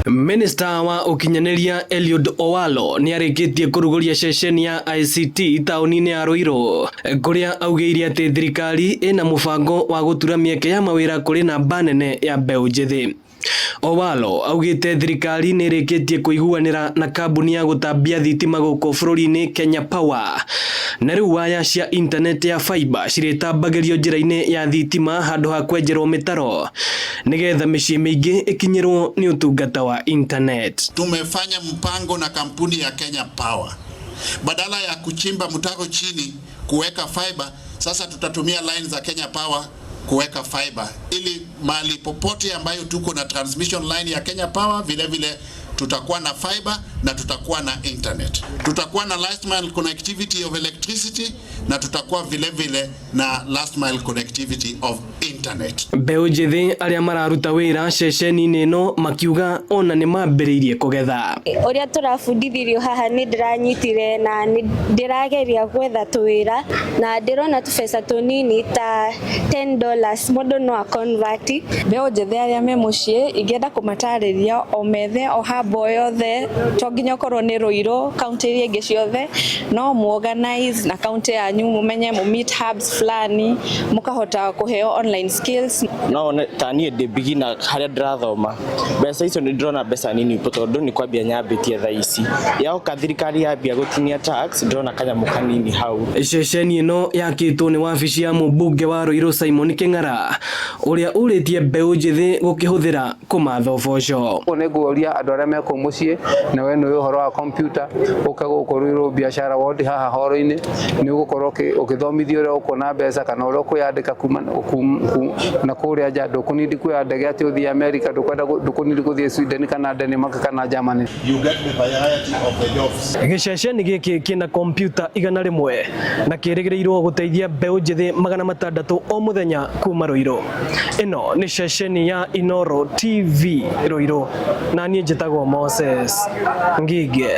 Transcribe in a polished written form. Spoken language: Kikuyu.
Minista wa ũkinyanĩria Eliud Owalo nĩarĩkĩtie kũrugũria ceceni ya ICT taũni-inĩ ya Ruiru kũrĩa augĩire atĩ thirikari ĩna mũbango wa gũtura mĩeke ya mawĩra kũrĩ namba nene ya mbeũ njĩthĩ. Owalo augĩte thirikari nĩrĩkĩtie kũiguanĩra na kambuni ya gũtambia thitima gũkũ bũrũri-inĩ Kenya Power na rĩu waya cia internet ya fiber cirĩtambagĩrio njĩra-inĩ ya thitima handũ ha kwenjerwo mĩtaro nĩgetha mĩciĩ mĩingĩ ĩkinyĩrwo nĩ ũtungata wa internet. Tumefanya mpango na kampuni ya Kenya Power, badala ya kuchimba mtaro chini kuweka fiber, sasa tutatumia line za Kenya Power kuweka fiber, ili mahali popote ambayo tuko na transmission line ya Kenya Power, vile vile tutakuwa na fiber na tutakuwa na internet, tutakuwa na last mile connectivity of electricity na tutakuwa vile vile na last mile connectivity of internet. Mbeũ njĩthĩ arĩa mararuta wĩra ceceni-inĩ ĩno makiuga ona nĩ mambĩrĩirie kũgetha. Ũrĩa tũrabundithirio haha nĩ ndĩranyitire na nĩ ndĩrageria gwetha tũwĩra na ndĩrona tũbeca tũnini ta $10 mũndũ no a-convert. Mbeũ njĩthĩ arĩa me mũciĩ ingĩenda kũmatarĩria o methe o hub o yothe, to nginya ũkorwo nĩ Ruiru, kaunti iria ingĩ ciothe no mu organize na kaunti yanyu, mumenye mu meet hubs fulani, mũkahota kũheo online skills. No one ta niĩ ndĩ beginner harĩa ndĩrathoma, mbeca icio nĩ ndĩrona mbeca nini tondũ nĩ kwambia nyambĩtie thaa ici. Yoka thirikari yambia gũtinia tax, ndĩrona kanyamũ kanini hau. Ceceni ĩno yakĩtwo nĩ wabici ya mũmbunge wa Ruiru Simon Kĩng'ara ũrĩa ũrĩtie mbeũ njĩthĩ gũkĩhũthĩra kũmatha ũboco. Nĩ nguoria andũ arĩa me kũu mũciĩ na we nĩ ũhoro wa kompyuta, ũke gũkũ Ruiru Biashara Ward haha horo-inĩ, nĩ ũgũkorwo ũgĩthomithio ũrĩa ũkuona mbeca kana ũrĩa ũkwĩyandĩka kuma na kũrĩa nja. Ndũkũnindi kuoya ndege atĩ ũthiĩ America, ndũkwenda, ndũkũnindi gũthiĩ Sweden kana Denmark kana Germany. You get the variety of the jobs. Gĩceceni gĩkĩ kĩna kompyuta 100 na kĩrĩgĩrĩirwo gũteithia mbeũ njĩthĩ 600 o mũthenya kuma Ruiru. Ĩno nĩ ceceni ya Inoro TV Ruiru na niĩ njĩtagwo Moses Ngige.